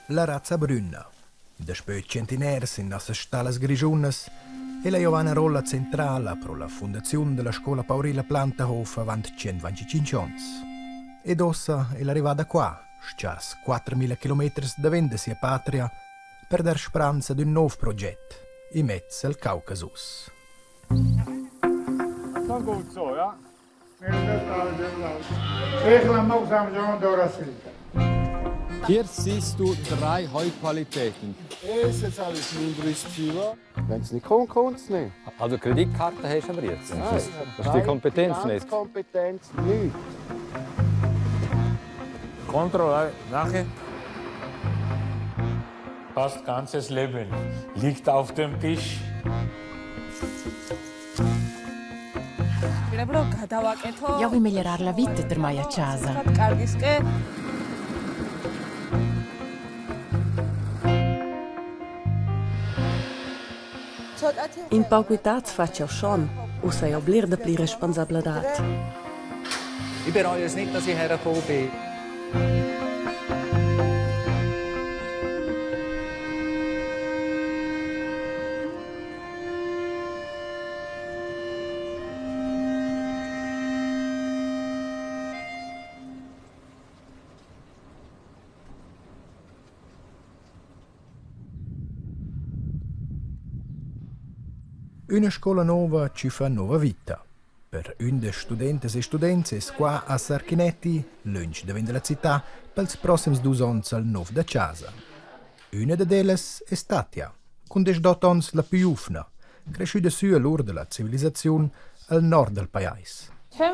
La razza brünna. Daspö tschientiners in nossas stallas grischunas è la Giovanna rolla centrala pro la fundaziun da la scola paurila Plantahof avant 125 ons. Ed ossa è l'arrivada qua, schas 4000 kilometers davent da sia patria, per dar spranza d'ün nov proget, immez al Caucasus. Gut so, ja? Hier siehst du drei Heuqualitäten. Wenn es nicht kommt, kommt es nicht. Also Kreditkarte hast du aber jetzt. Das ist die Kompetenz nicht. Kompetenz nicht. Kontrolle nachher. Fast ganzes Leben liegt auf dem Tisch. Jau vi meglierar la vita per mai a chasa. In pau quitads fatsch jau schon. Ussa jau bler dapli responsabladad. Ich bereue es nicht, dass ich hergekommen bin. Üna scoula nouva tschüffa nouva vita. Per ün da studentas e students es qua a Sarchinetti, lönch davent da la cità, pels prossems dus ons al nouv da chasa. Üna dad ellas es Tatja, cun deschdot ons la pü giuvna, creschüda sü a l'ur da la civilisaziun al nord dal pajais. Da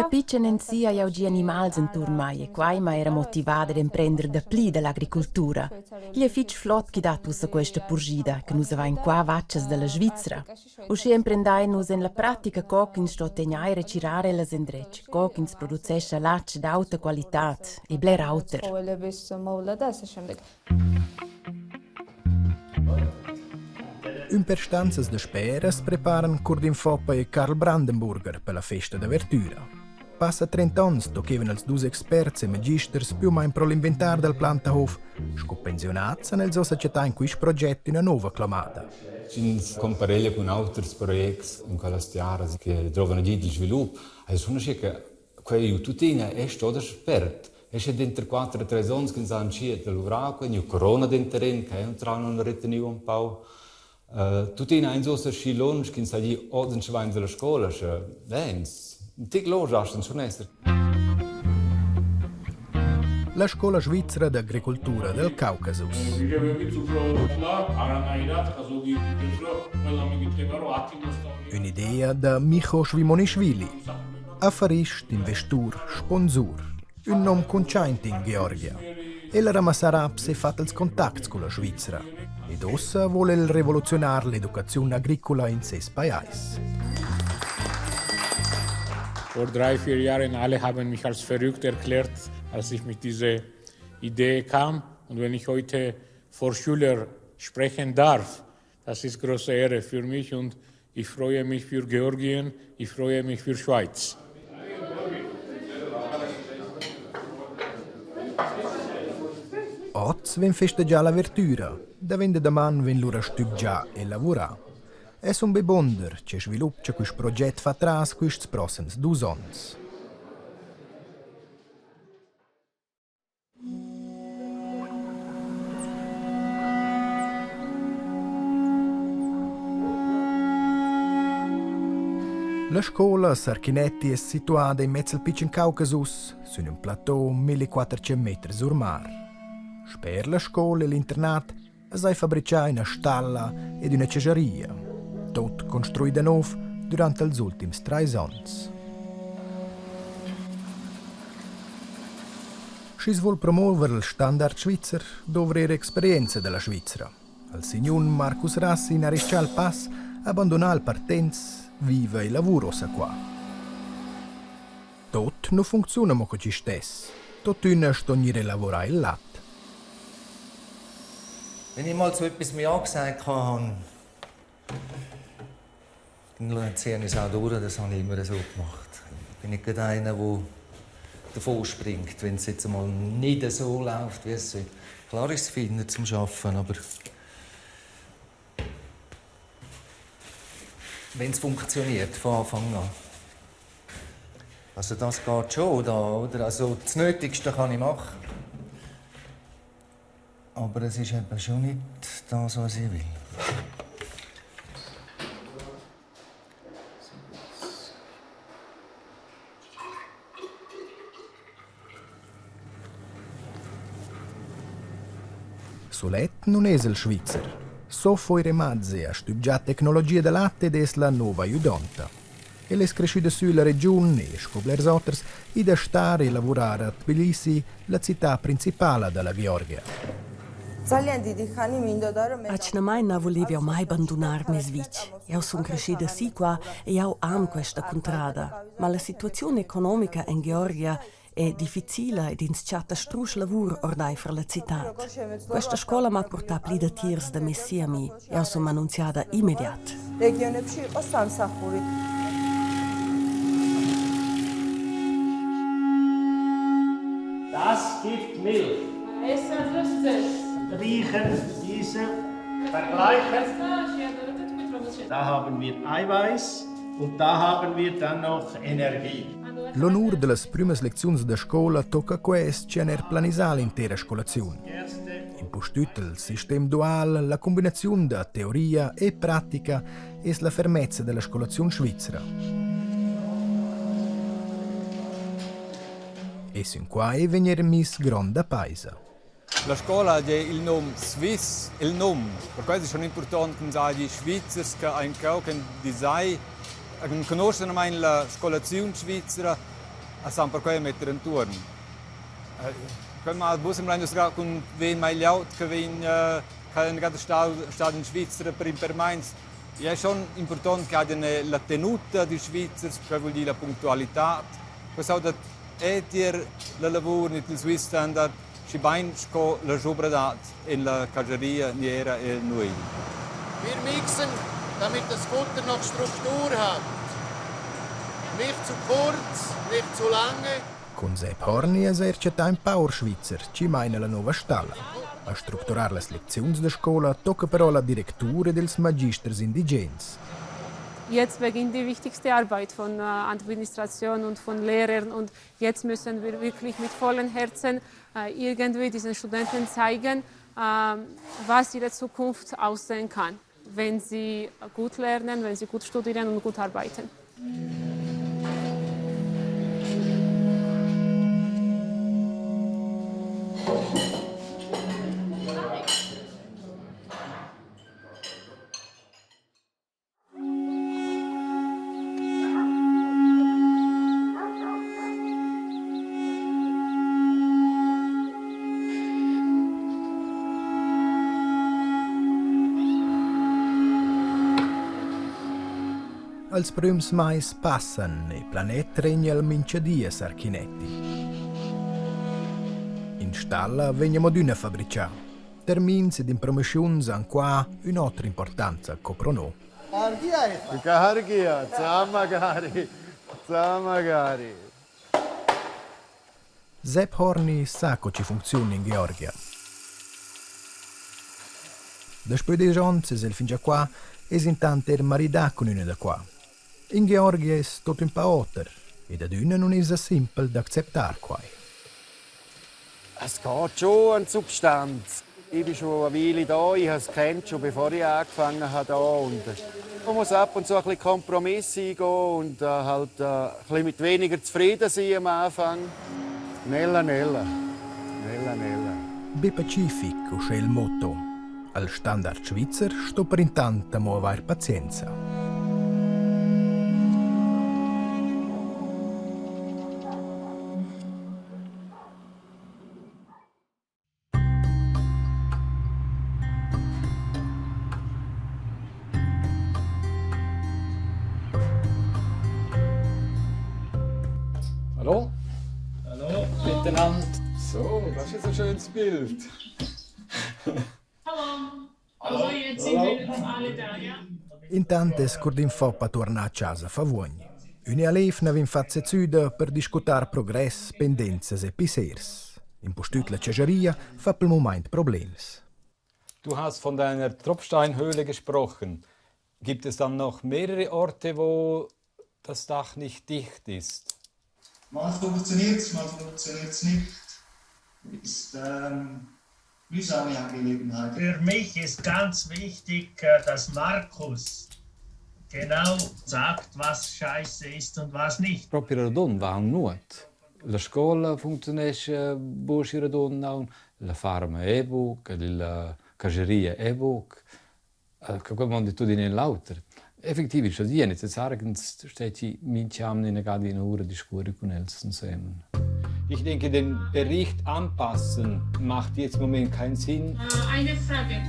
pitschen ensi hai jau gì animals enturn mai e quai m'ha era motivà dad emprender dapli da l'agricultura. Igl è fitg flot ch'i dat ussa questa purschida, che nus avain qua vatgas da la Svizra. Uschia emprendain nus en la pratica co ch'ins sto tegnair e tgirar ellas endretg, co ch'ins producescha latg d'auta qualitad e bler auter. Ün per stanzas da speras preparan Curdin Foppa e Karl Brandenburger per la festa d'avertüra. Passa trent'ons tocchevan els dus experts e magisters più o main pro l'inventar dal Plantahof. Sco pensiunats han els ussa chattà in quist proget üna nouva clamada. Sch'ins compareglia cun auters projects in quellas tiaras che drovan agid il svilup, ei schon aschia che quei ei tuttina è sto da spert. E sche denter quatter e treis onns ch'ins ha entschiet da luvrar, quei gnü corona denteren, che ei entrau non reteniu un pau. Tuttina ins ussa schi lunsch ch'ins ha gi oz entschevains alla scola, sche ins tic losch astgan schon esser. La scola svizra d'agricultura del Caucasus. Ün'idea da Micho Svimonishvili, affarist, investur, sponsur, ün nom cuntschaint in Georgia. El ha ramassà raps e fat els contacts culla Svizra. Ed ussa vul el revoluziunar l'educaziun agricola in ses pajais. Vor drei, vier Jahren alle haben mich als verrückt erklärt, als ich mit dieser Idee kam. Und wenn ich heute vor Schüler sprechen darf, das ist große Ehre für mich und ich freue mich für Georgien, ich freue mich für Schweiz. Oz vegn festegià l'avertüra, davent da daman vegn lura stübgià e lavurà. Es ün be bonder che svilup cha quist proget fa tras quists prossems dus ons. La scoula Sarchinetti es situada immez al pitschen Caucasus, sün ün plateau 1400 meters sur mar. Sper la scoula e l'internat as hai fabrichà üna stalla ed üna chascharia, tot construi da nouv durant ils ultims trais ons. Schi's voul promouver il standard svizzer, dovra eir experienza da la Svizra. Al signun Marcus Rassin ha ris-chà il pass, abandunà il Partenz, viva e lavura uossa qua. Tot nu funcziuna mo co chi stess. Tuottüna sto gnir elavurà il lat. Wenn ich mal zu etwas Ja gesagt habe, dann ziehe ich es auch durch, das habe ich immer so gemacht. Ich bin nicht gerade einer, der davon springt, wenn es jetzt einmal nicht so läuft, wie es soll. Klar ist es feiner zum Arbeiten, aber wenn es funktioniert von Anfang an. Also das geht schon da, oder? Also das Nötigste kann ich machen. Aber es ist eben schon nicht das, was ich will. Sulet nun es el Svizzer. Sofo Iremadze ha studigià tecnologia da latte ed es la nouva aiudonta. Ella es creschüda sü illa regiun e, sco blers oters, ida a star e lavurar a Tbilisi, la cità principala da la Georgia. Atgnamain na vuleva jau mai bandunar mes vitg. Jau sun creschida si qua e jau am questa cuntrada. Ma la situaziun economica en Georgia è difficila ed ins chatta strusch lavur ordaifer la citad. Questa scola m'ha purtà pli datiers da mes siemi. Jau sun m'annunziada immediat. Das gibt Milch. Riechen diese vergleichen. Da haben wir Eiweiß und da haben wir dann noch Energie. L'onur da las prümas lecziuns da scoula tocca quest chi han eir planisà l'intera scolaziun. Impustüt il sistem dual, la cumbinaziun da teoria e pratica es la fermezza da la scolaziun svizra. E sün quai vegn eir miss gronda paisa. La scola ha il num Swiss, il num. Perquai es schon important ch'ins hagi Svizzers che ein cheu che disai conoschan almain la scolaziun svizra e san perquai metter entuorn. Quei mal buc sembra nus cun vegn mai glieud che vegn che han stau stau in Svizra per in per meins. Igl è schon important che hagien la tenuta dils Svizzers, quei vul dir la punctualitad. Quei s'auda è tier la lavur ni il Swiss Standard schibein sco la schubradad en la cageria ni era el nuegl. Wir mixen, damit das Futter noch Struktur hat. Nicht zu kurz, nicht zu lange. Cun Sepp Horni es eir chattà ün paur svizzer chi maina la nouva stalla. A structurar las lecziuns da scoula tocca però la directura ed ils magisters indigens. Jetzt beginnt die wichtigste Arbeit von Administration und von Lehrern und jetzt müssen wir wirklich mit vollen Herzen irgendwie diesen Studenten zeigen, was ihre Zukunft aussehen kann, wenn sie gut lernen, wenn sie gut studieren und gut arbeiten. Als prüms mais passan e planet regna el mincha di a Sarchinetti. In stalla vegn amo adüna fabrichà. Termins ed impromischiuns han qua ün'otra importanza co pro no. Gargia, magari, magari. Sepp Horni sa co chi funcziuna in Georgia. Daspö desch ons es el fingià qua, es intant eir maridà cun üna da qua. In Georgia es tuot ün pa oter ed adüna nun esa simpel d'acceptar quai. Es geht schon an die Substanz. Ich bin schon eine Weile da, ich habe es kennt schon bevor ich angefangen habe da. Und man muss ab und zu ein bisschen Kompromisse eingehen und halt ein bisschen mit weniger zufrieden sein am Anfang. Nella, nella. Nella, nella. Be pacific, uschè il motto. Al standard svizzer sto per intant amo avair pazienza. Hallo? Hallo miteinander. So, das ist jetzt ein schönes Bild. Hallo. Also jetzt sind wir alle da, ja? Intant es Curdin Fopp a tuornar a chasa a Favuogn. Üna l'eivna vegn fat sezzüda per discutar progress, pendenzas e pissers. Impustüt la chascharia fa pel mumaint problems. Du hast von deiner Tropfsteinhöhle gesprochen. Gibt es dann noch mehrere Orte, wo das Dach nicht dicht ist? Mal funktioniert es, mal funktioniert es nicht. Ist mühsame Angelegenheit. Für mich ist ganz wichtig, dass Markus genau sagt, was scheiße ist und was nicht. Propi radund va aunc nuot. La scola funcziunescha buc aschi radund aunc, la farma è buc, la cascheria è buc. Che quei mondi tut in en l'auter. Effectiv ist es necessari ch'ins stetti mintg'jamna inagada ina ura discurrer cun els ensemen. Ich denke, den Bericht anpassen macht jetzt im Moment keinen Sinn. Eine Frage.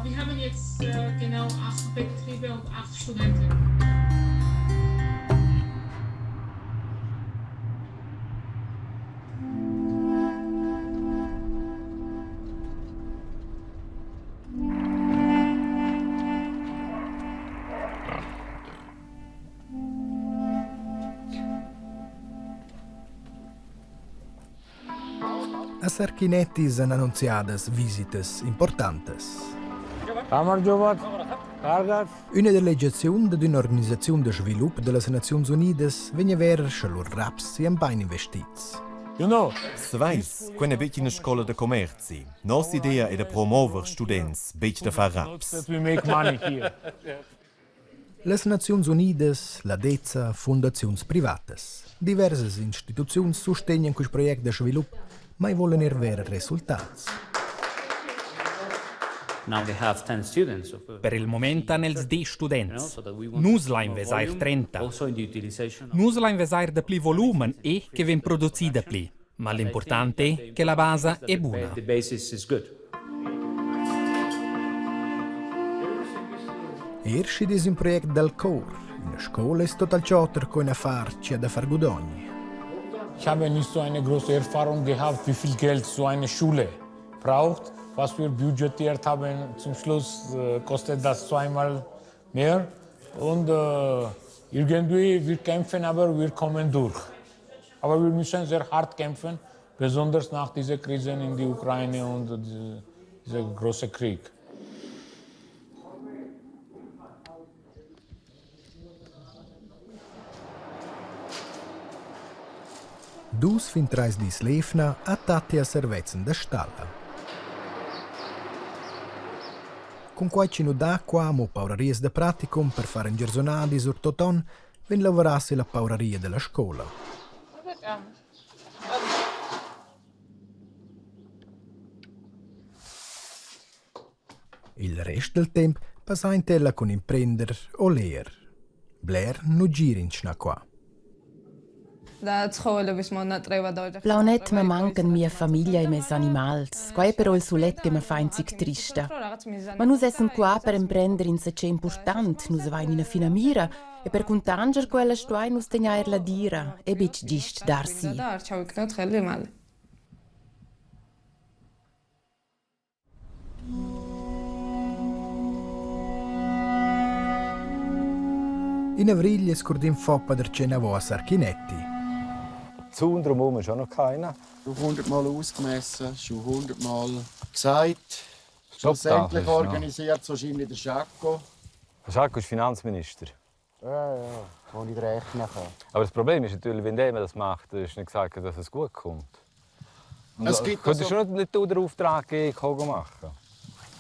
Wir haben jetzt genau acht Betriebe und acht Studenten. A Sarchinetti san annunziadas visitas importantas. Üna delegaziun dad ün'organisaziun da svilup da las Naziuns Unidas vegn a verer scha lur raps sian bain investits. You know. Savais, quai n'è betg ina scola da commerzi. Nossa idea è da promover students, betg da far raps. Las Naziuns Unidas, la DEZA, fundaziuns privatas. Diversas instituziuns sustegnan quist project da svilup, ma i volan eir verer resultats. Per il mument han els diesch students. Nus lain vesair 30. Nus lain vesair dapli volumen e che vegn producì dapli. Ma l'impurtant è che la basa è buna. Er schi'd es ün project dal cour, üna scoula es total oter co ün affar chi ha da far gudogn. Ich habe nicht so eine große Erfahrung gehabt, wie viel Geld so eine Schule braucht. Was wir budgetiert haben, zum Schluss kostet das zweimal mehr. Und irgendwie, wir kämpfen, aber wir kommen durch. Aber wir müssen sehr hart kämpfen, besonders nach dieser Krise in die Ukraine und dieser große Krieg. Dus fin treis dis l'eivna ha Tatia servezzan da stalla. Cunquai chi nu dà qua amo paurarias da praticum per far ingiarsunadis sur tot on, vegn lavorà silla pauraria dalla scola. Il rest dal temp passaint ella cun imprender o ler. Bler nu gira inschnà qua. Plaunet ma mancan mia famiglia e mes animals. Quai è però il sulet che ma fa in zic trista. Ma nus essan qua per emprender insatge impurtant. Nus avain ina finamira e per cuntanscher quella stuain nus tegnair la dira e betg gist dar si. In avrigl es Curdin Foppa darcheu inavo a Sarchinetti. Zaun drumherum ist auch noch keiner. Schon hundertmal ausgemessen, schon hundertmal gesagt. Schlussendlich organisiert es wahrscheinlich der Jaco. Der Jaco ist Finanzminister. Ja, ja, wo ich rechnen kann. Aber das Problem ist natürlich, wenn der das macht, ist nicht gesagt, dass es gut kommt. Und Es gibt könntest also- du nicht du den Auftrag geben, ich machen?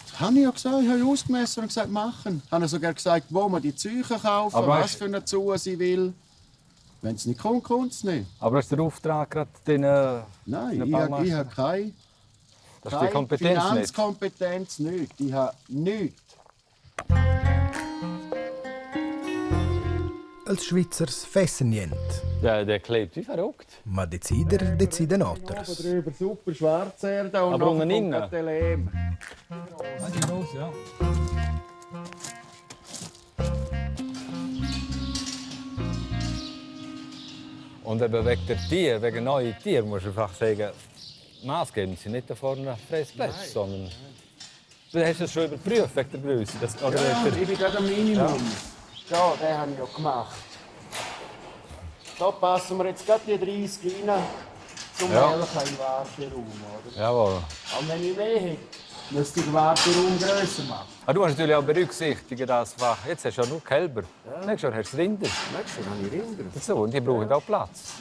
Das habe ich ja gesagt. Ich habe ausgemessen und gesagt, machen. Ich habe sogar gesagt, wo man die Züge kaufen, Aber was weißt- für eine Zuhe sie will. Wenn es nicht kommt, kommt es nicht. Aber ist der Auftrag gerade den, Nein, den ich habe, ich Baumeister? habe keine, Das ist die keine Kompetenz nicht. Finanzkompetenz, nichts. Ich habe nichts. Els Svizzers fessan jent. Ja, der klebt wie verrückt. Ma decider decidan oters. Oben drüber super Schwarzerde und Aber nachher unten kommt innen? gerade der Lehm. los, ja. Und eben wegen der Tiere, wegen neuen Tieren, musst du einfach sagen, maßgebend sind nicht da vorne Fressplätze, sondern du hast das schon überprüft wegen der Größe. Das, oder Ja, wegen der, ich bin gerade am Minimum. Ja, den habe ich ja gemacht. Da passen wir jetzt gerade die 30 rein zum Ja. Melken im Warteraum. Oder? Jawohl. Und wenn ich mehr hätte, müsste ich den Warteraum grösser machen. Ah, du musst natürlich auch berücksichtigen, dass jetzt hast du ja nur Kälber. Ja. Nächstes Jahr hast du Rinder. Nächstes Jahr habe ich Rinder. So, und die brauchen auch Platz.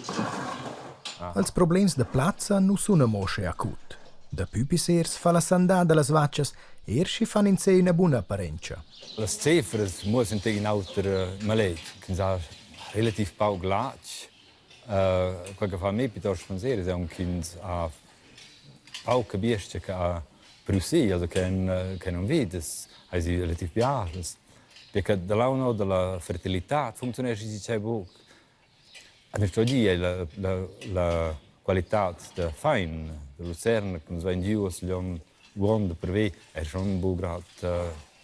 Als problems da plazza nu sun amo usché acut. Da pü pissers fa la sandà da las vachas, eir schi fan insè üna buna apparentscha. Las cifras muossan in auter maletg, ch'ins ha relativ pauc latg. Quel che fa a me piuttosto pensier es aunc ch'ins ha pauca biestga che ha produci, also che non vidas, eisi relativ bialas. Perché da là no dalla fertilità funzionesce dicei buc. A sto dir la qualità da fain da Lucerna che nus vein giu uss uonn per ve è schon bu grad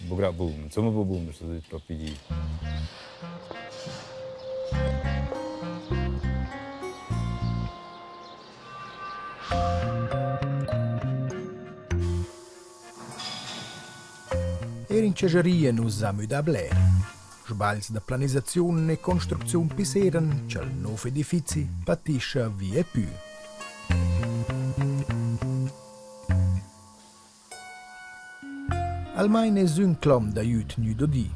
bu grad bun. Insomma bu bun, das ist propi dir. Eir in chascharia nu s'ha müdà bler. Sbagls da planisaziun e construcziun pisseran cha'l nouv edifizi patischa viepü. Almain es ün clom d'ajüd gnü dudi.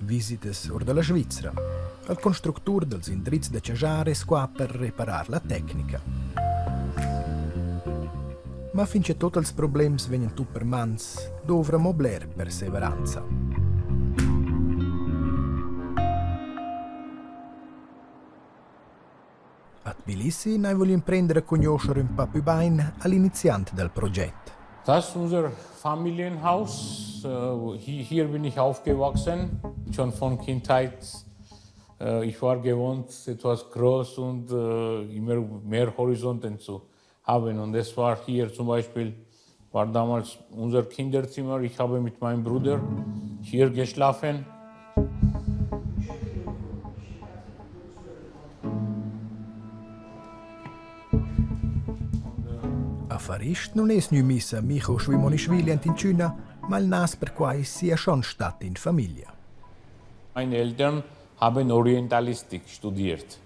Visitas our da la Svizra. Al constructur dals indrizs da chajar es qua per reparar la tecnica. Ma fin cha tuot ils problems vegnan tut per mans, douvra amo bler perseveranza. A Tbilisi n'hai voglü imprender a cugnuoscher ün pa pü bain a l'iniziant dal proget. Das ist unser Familienhaus. Hier bin ich aufgewachsen, schon von Kindheit. Ich war gewohnt, etwas groß und immer mehr Horizonten zu haben. Und es war hier zum Beispiel, war damals unser Kinderzimmer. Ich habe mit meinem Bruder hier geschlafen. Affarist nun es gnü miss a Micho Schwimonishvili ant inchüna, ma il nas perquai sia schon stat in famiglia. Meine Eltern haben Orientalistik studiert.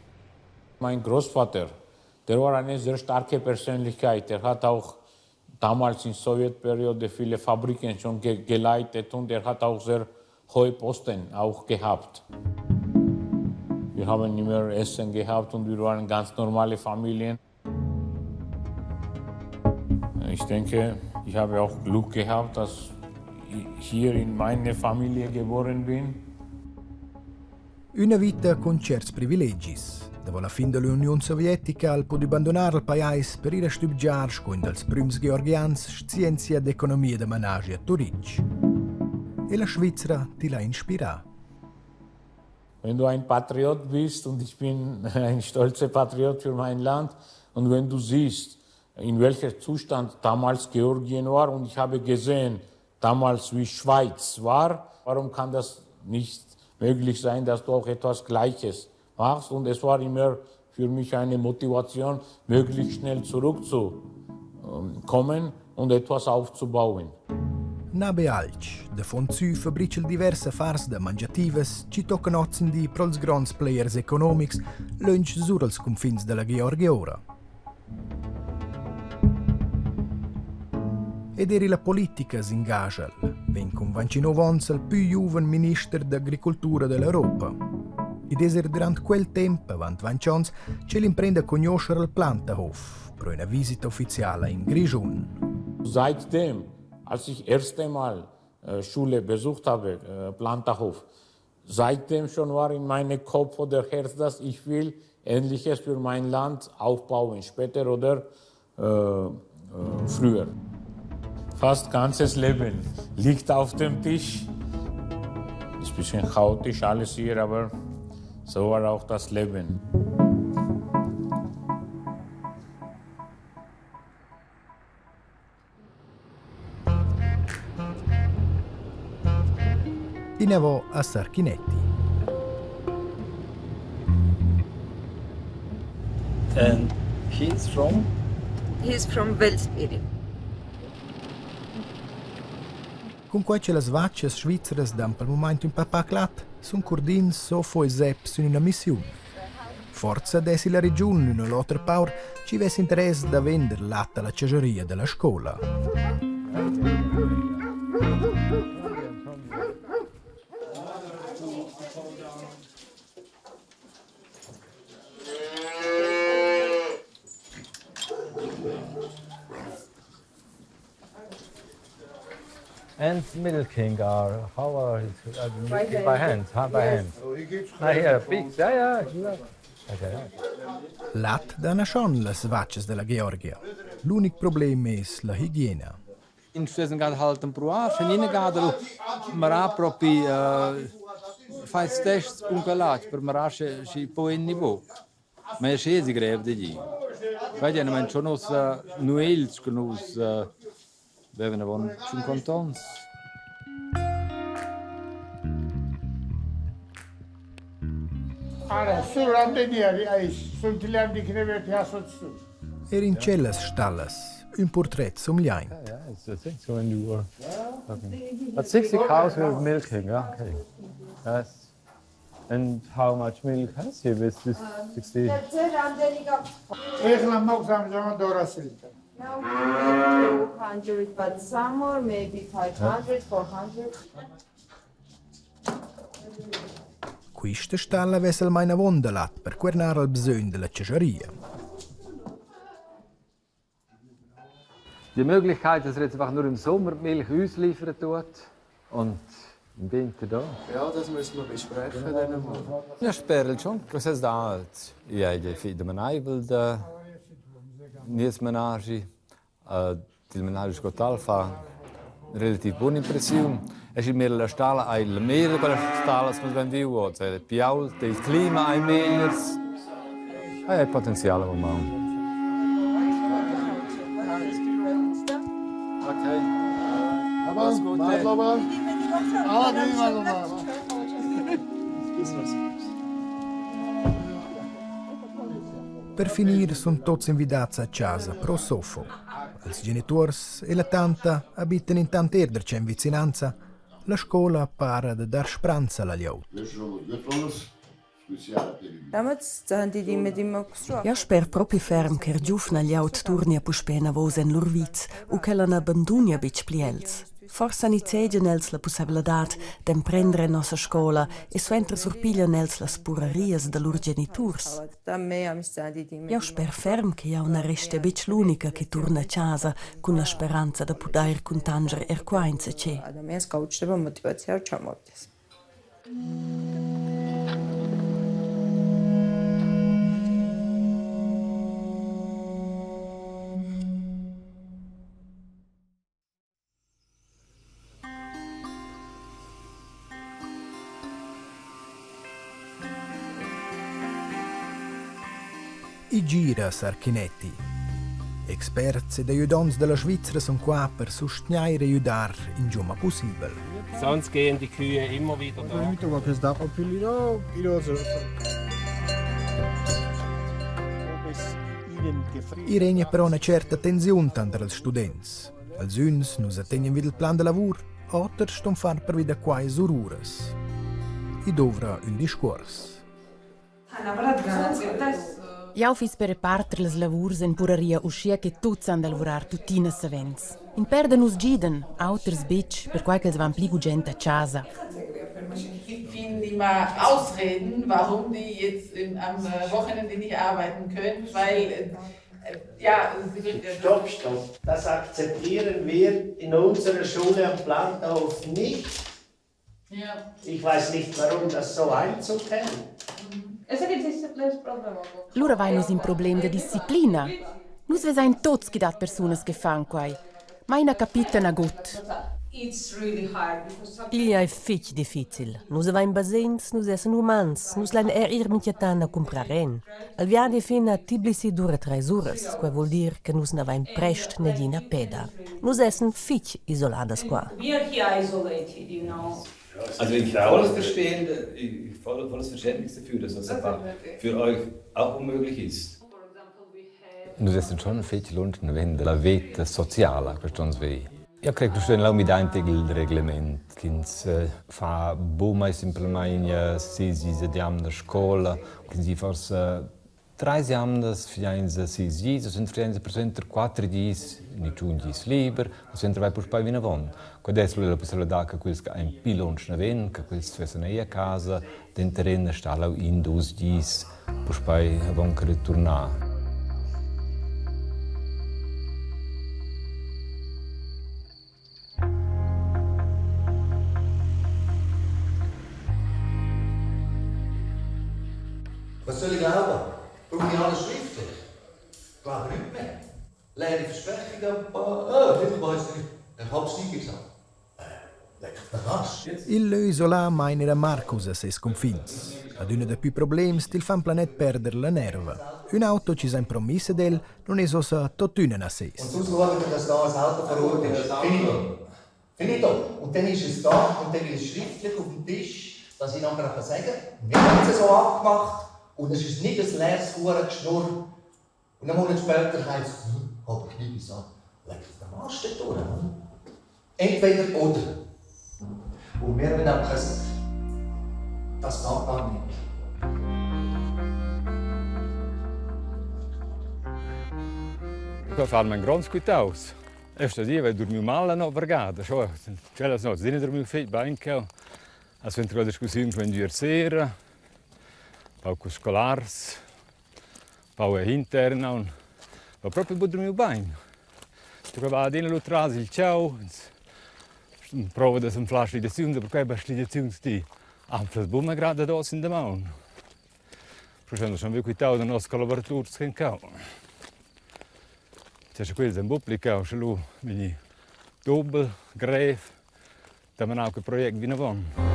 Mein Großvater, der war eine sehr starke Persönlichkeit. Er hat auch damals in Sowjetperiode viele Fabriken schon ge geleitet und er hat auch sehr hohe Posten auch gehabt. Wir haben immer Essen gehabt und wir waren ganz normale Familien. Ich denke, ich habe auch Glück gehabt, dass ich hier in meine Familie geboren bin. Üna vita cun tscherts privilegis. Davo la fin da l'Uniun Sovietica ha'l pudü bandunar il pajais per ir a stübgiar sco ün dals prüms georgians scienzia ed economia da managi a Turitg. E la Svizra til ha inspirà. Wenn du ein Patriot bist, und ich bin ein stolzer Patriot für mein Land, und wenn du siehst, in welchem Zustand damals Georgien war, und ich habe gesehen, damals wie Schweiz war, warum kann das nicht möglich sein, dass du auch etwas Gleiches machst? Und es war immer für mich eine Motivation, möglichst schnell zurückzukommen und etwas aufzubauen. Na be alch, da fond sü fabricha'l divers affars da mangiativas chi toccan hozindi pro'ls gronds players economics lönch sur als cunfins da la Georgia ora. Ed eir illa politica s'ingascha'l, vegn cun 29 ons il pü giuven minister d'agricultura da l'Europa. Id es eir dürant quel temp, avant 20 ons, ch'el imprenda a cugnuoscher il Plantahof pro üna visita ufficiala in Grischun. Seitdem, als ich erste Mal Schule besucht habe, Plantahof, seitdem schon war in meinem Kopf oder Herz, dass ich will Ähnliches für mein Land aufbauen, später oder früher. Fast ganzes Leben liegt auf dem Tisch. Ist ein bisschen chaotisch alles hier, aber so war auch das Leben. Inavò a Sarchinetti. And he's from? He's from Welsbiri. Cun quai cha las vachas svizras dan pel mumaint ün pa pac lat, sun Curdin, Sofo e Sep sün üna missiun. Forza dessi la regiun ün o l'oter paur chi vess interess da vender lat alla chascharia da la scoula. And milking are how are it by hand, by hand, huh? by hand. Ah, here, big, yeah, yeah. Okay. Lat da schon las vachas della Georgia. L'unic problem es la higiena. In stesen gad halt empruar, sche nina gada marà propi fai tests cun quel latg per marar sche schi po in ni buc. Ma è schi grev da dir. Quei è schon nus nuegls che nus vevan avon 50 onns. Არა, სულ რამდენი არის აი სულ მთლიანად იქნება 120. Er in tschellas stallas, ün purtret sumgliaint. Yeah, it's, I think so when you were talking. But 60 cows with milking, yeah, okay. Yes. And how much milk has he with this 60? ეხლა მაქვს ამჟამად 200 ლიტრი. Now 200, but some more, maybe 500, 400. Quista stalla vess almain avuonda lat per cuernar al bsögn da la chascharia. Die Möglichkeit, dass er jetzt einfach nur im Sommer die Milch uns liefern tut und im Winter da. Ja, das müssen wir besprechen dann mal. Ja, sperel schon, che ses dat. Ja, il fi de manaivel de nies menagi. Il menagi sco tal fa relativ buona impressiun. E schi mir la stalla ei la meglio quella stalla che nus viu oz. È più alta, il clima è meglier. È potenziale avon maun. Okay. Alles Gute. Per finir sun tots invidats a chasa pro Sofo. Els genituors e la tanta abitan intant eir darcheu in vicinanza. La scoula para da dar spranza alla glieud. Jau sper propi ferm ch'er giuvna glieud turnia puspè enavos en lur vitgs u ch'ella na bandunia betg pli els. Forsa nizzegian els la pussaivladad d'emprender en nossa scola e suenter surpiglian els las purarias da lur geniturs. Jau sper ferm che jau na restia betg l'unica che turna a chasa cun la speranza da pudair cuntanscher er qua insatge. I gira Sarchinetti. Experts ed aiudonts da la Svizra sun qua per sustgnair e güdar ingiò pussibel. Sonst gehen die Kühe immer wieder da. I regna però una certa tensiun tanter els students. Els üns nu sa tegnan vid il plan da lavur, oters ston far pervi da quai sururas. I dovra ün discuors. Jau fiss per reparter las lavurs en puraria uschia che tuts han da lavurar tuttina savens. In pèr da nus gidan, auters betg, perquai ch'els van pli gugent a chasa. Finden immer Ausreden, warum die jetzt im, am Wochenende nicht arbeiten können, weil ja, Stopp, stopp. Das akzeptieren wir in unserer Schule am Plantahof nicht. Ja. Ich weiß nicht, warum das so Einzug hält. Lura vain nus in problem da disciplina. Nus vesain tuots chi dat persunas che fan quai. Ma i na capita nagut. Igl ei fetg difficil. Nus havein basegns, nus essan umans, nus lein er ir mintgatant a cumprar en. Il viadi fin a Tbilisi dura treis uras, quei vul dir che nus n'havein prest negina peda. Nus essan fetg isoladas qua. We are here isolated, you know. Also ich volles Verstehen, ich voll, volles Verständnis dafür, dass das einfach für euch auch unmöglich ist. Nus essan schon fetg lunsch naven dalla veta sociala, quest'onns vei. Io crei che sto mi dà il reglement ch'ins fa bu mai simplamaing sis dis ad jamna scola, ch'ins di forsa treis jamnas fiainsa sis dis, o suenter fiainsa persuenter quatter dis ni tschun dis liber, o suenter vai puspei vinavon. Quei dess la possibilità che quels che ein pli lunsch naven, che quels vessen ei a casa, denteren sta lau in, dus dis puspei avon che returnar. Was soll ich glauben? Brauche ich alles schriftlich? Ich glaube nicht mehr. Leere Versprechungen, oh, ich weiß nicht. Ich hab's nie gesagt. Il lö isolà maina da Marcus a seis cunfins. Adüna dapü problems til fan planet perder la nerva. Ün auto chi s'ha impromiss ad el nun es uossa tuottüna na seis. Und sonst schauen wir, dass da ein Auto vor Ort ist. Finito. Finito. Und dann ist es da und dann ist es schriftlich auf dem Tisch, dass ich nachher sagen kann, wir haben es so abgemacht und es ist nicht ein leeres Hurengeschnurr. Und einen Monat später heisst es, habe ich nie gesagt, leck den Arsch dort durch. Entweder oder. Und wir haben auch kein... Das geht gar nicht. Qua fan man gronds quitaus. Eu sto dir, vai dormiu mal la not vargada, scho, tschellas nots, din dormiu fetg bain cheu. A suenter la discussiun cun ier sera, pau cun scolars, pau è intern aun. Va propi buc dormiu bain. Tu va adina lu tras il tgau, prova da s'anflar schligiaziuns, aber quei ba schligiaziuns ti anflas buca grad dad oz in damaun. Però schon vi quitau da nos collaboraturs ch'en cau. Cioè, sche quels han buc applicau, sche lu vegni dubel, grev, da menar quei project vinavon.